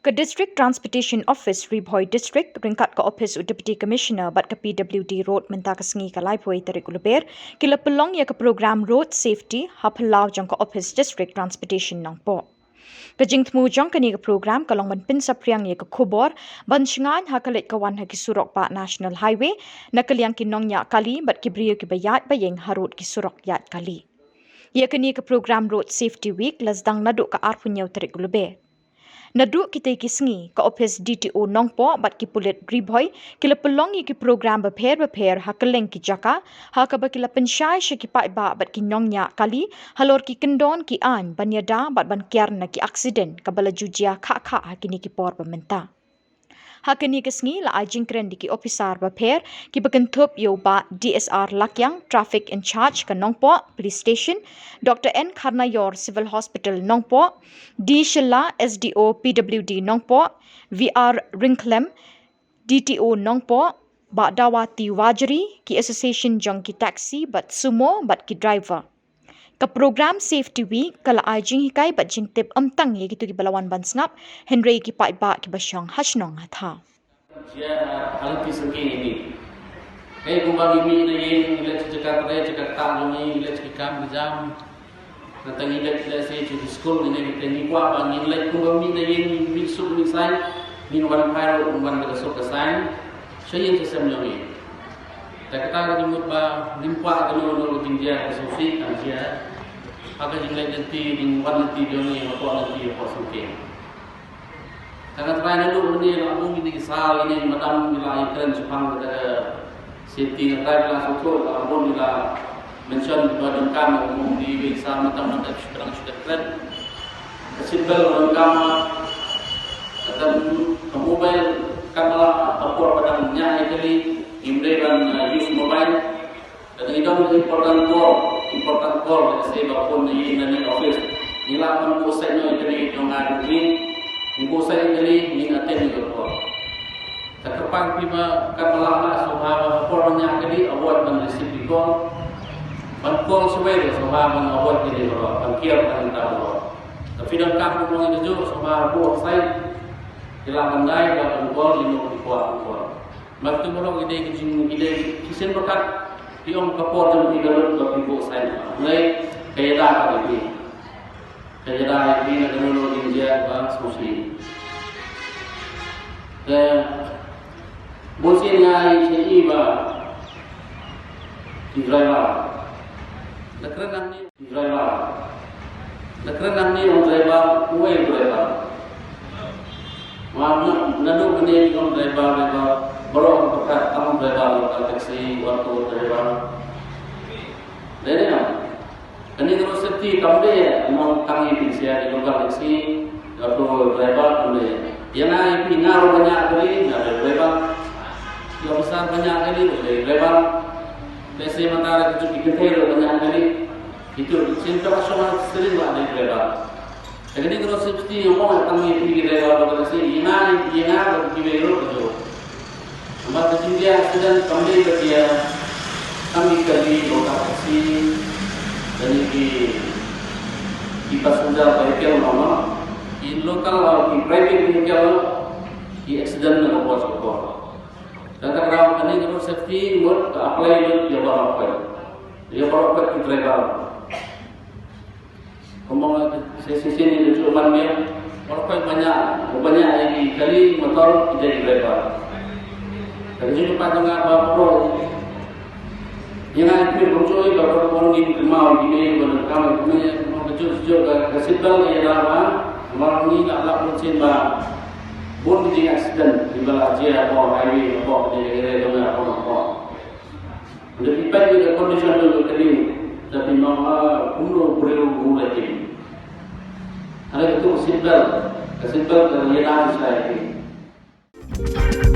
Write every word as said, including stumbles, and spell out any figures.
Ka District Transportation Office Ri Bhoi District ryngkat ka ophis u Deputy Commissioner bad ka P W D Road mynta ka sngi ka laiphew tarik u Lber ki la pynlong ïa ka program Road Safety ha phyllaw jong ka ophis District Transportation Nongpoh. Ka jingthmu jong kane ka program ka long ban pynsaphriang ïa ka khubor ban shngaiñ ha ka leit ka wan ha ki surok bah National Highway na ka liang ki nongñiah kali bad ki briew kiba ïaid ba ïeng harud ki surok ïaid kali. Ïa kane ka program Road Safety Week la sdang naduh ka arphew hynñiew tarik u Lber. Naduh kitei ki sngi ka ophis D T O Nongpoh bad ki pulit Ri Bhoi ki la pynlong ïa ki program bapher bapher ha kylleng ki jaka ha kaba ki la pynshai sha ki paidbah bad ki nongñiah kali halor ki kyndon ki aiñ ban ïada bad ban kiar na ki aksiden kaba la ju jia khah khah ha kine ki por ba mynta. Ha kane ka sngi la ai jingkren da ki ophisar bapher kiba kynthup ïa u Bah D S R Lakiang, Traffic in Charge ka Nongpoh Police Station, Doctor N Kharnaior, Civil Hospital Nongpoh, D Shylla, S D O P W D Nongpoh, V R Ryngkhlem, D T O Nongpoh, Bah Dawati Wajri, ki association jong ki taxi bad sumo bad ki driver. Ka program Safety Week ka la ai jinghikai bad jingtip ym tang ïa kito kiba la wan ban sngap hynrei ki paidbah kiba shong ha shnong ha thaw. Jia ha lynti sngewsih ïa ngi. Kaei kumba ngi mih na ïing, ngi leit sha jaka trei, jaka ktah jong ngi, ngi leit sha ki kam ki jam. Nangta ngi leit, leit sha ki skul, ngi leit, ngi kwah ba ngi leit kumba mih na ïing, mih suk mih saiñ, ngin wan phai ruh, ngin wan da ka suk ka saiñ sha ïing sha sem jong ngi. Te kata ka jingmut ba ngim kwah kano kano ka jingjia ka sngewsih kan jia ha ka jingleit lynti, jingwan lynti jong ngi, hapoh lynti, hapoh sngewsih. Tang nga trai naduh mynne la bun kine ki saw, kine ki madam ki la ïakren shaphang kata ka safety, nga trai ki la sngewthuh, la bun ki la mention ba donkam, bun ki wei saw mynta mynta shu kren, shu kren. Ka seat belt donkam, ka mobile, ka mobile, ka mobile, ka por ba dang ñiah ïa kali, ngim dei ban, uh, use mobile. Lada ngi don ka important call, important call, let's say ba phone na ïing na office, ngi lah ban buh sait noh ïa kane jong nga jong phi, ngi buh sait ïa kane, ngin attend ïa ka call. Te kyrpad ïa phi ba katba lah lah sngewbha ba por ban ñiah kali avoid ban receive the call. Ban call shuwa ruh sngewbha ban avoid kane baroh, ban kiar ban mynta baroh. Te phi donkam ban ong ïa kajuh sngewbha buh sait, ki lah ban dei ba ban call ïa no ki kwah ban call. Bad tu baroh ki dei ki jing, ki dei ki sien bad kat, ki ong ka por jong ki ka lut ba ki buh sait. Hynrei ka ïada ka dei ki. Ka ïada ïa ki na kano kano ka jingjia ba sngewsih. Te bunsien nga ïa sha i ba ki driver. Da kren nangne. Driver. Da kren nangne ong driver, uwei u driver. Wa na, naduh mynne ong driver, driver, baroh ka pyrkhat tang driver local taxi, auto driver. Dei ne em? Kane ka road safety kam dei ïa, ym tang ïa phi sha ki local taxi, auto driver kam dei. Ïa nga ïa phi nga ruh ba ñiah kali, nga dei driver. Ki officer ba ñiah kali, dei driver. Te sha mynta ruh ki kynthei ruh ba ñiah kali. Itu, sien ka shong ha sring la dei driver. Te kane ka road safety nga ong tang ïa phi ki driver ba ka sih, ïa nga, ïa nga ba kiwei ruh ka jong. Namar ka jingïa accident kam dei ba ïa tang ki kali local taxi, lane ki, ki passenger vehicle, no, no. Ki local, ki private vehicle, ki accident na ka por sha ka por. Kata ka daw kane ka road safety mut ka apply mut ïa baroh pat. Ïa baroh pat ki driver. Kumba nga shisien shisien ïa ka juh ban biang. Baroh pat ba ñiah, ba ñiah ïa ki kali motor ki dei ki driver. Ka jingpynpaw jong nga ba baroh. Ïa nga ïa phi kumjuh ba baroh baroh ngin kynmaw kine ba donkam kine, kumba ka juh juh ka seat belt ka ïada ba. Namar ngi la lap bun sien ba bun ki jing accident kiba la jia hapoh highway, hapoh kine ki area jong nga hapoh, hapoh. Lada phi peit ïa ka condition jong ka kali, da phin ong, ah, kumno u briew u la jia. Hynrei katu ka seat belt, ka seat belt ka ïada shisha ïa phi.